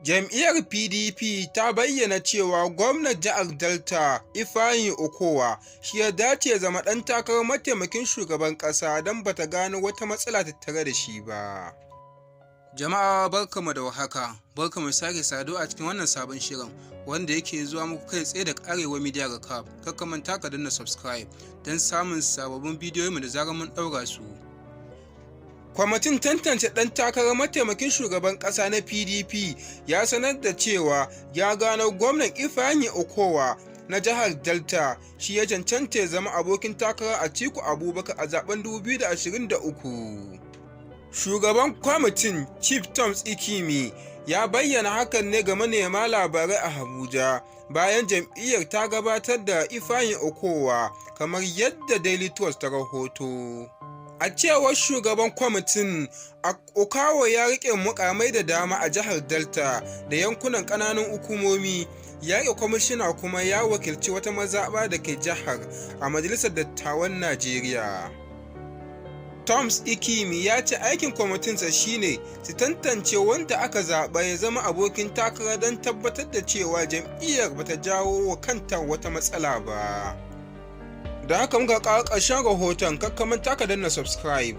Jam'iyyar PDP ta bayyana cewa gwamnan jihar Delta, Ifeanyi Okowa, shi ya dace ya zama ɗan takarar mataimakin shugaban ƙasa don ba ta gano wata matsala tattare da shi ba. Jama'a, barkamu da warhaka, barkamu sake saduwa a cikin wannan sabon shirin wanda yake zuwa muku kai tsaye daga Arewa Media Recap. Kar ka manta ka danna subscribe don samun sababbin bidiyoyinmu da zarar mun ɗaura su. Kwamitin tantance ɗan takarar mataimakin shugaban ƙasa na PDP ya sanar da cewa ya gano gwamnan Ifeanyi Okowa na jihar Delta shi ya cancanta ya zama abokin takarar Atiku Abubakar a zaben 2023. Shugaban kwamitin, Chief Thomas Ikimi, ya bayyana hakan ne ga manema labarai a Abuja bayan jam'iyyar ta gabatar da Ifeanyi Okowa, kamar yadda Daily Trust ta rahoto. A cewar shugaban kwamitin, Okowa ya riƙe mukamai da dama a jihar Delta da yankunan ƙananan hukumomi, ya riƙe kwamishina kuma ya wakilci wata mazaɓa da ke jihar a Majalisar Dattawan Najeriya. Thomas Ikimi ya ce aikin kwamitinsa shine su tantance wanda aka zaɓa ya zama abokin takara don tabbatar da cewa jam'iyyar bata jawo wa kanta wata matsala ba. Da haka muka kawo ƙarshen rahoton, kar ka manta ka danna subscribe.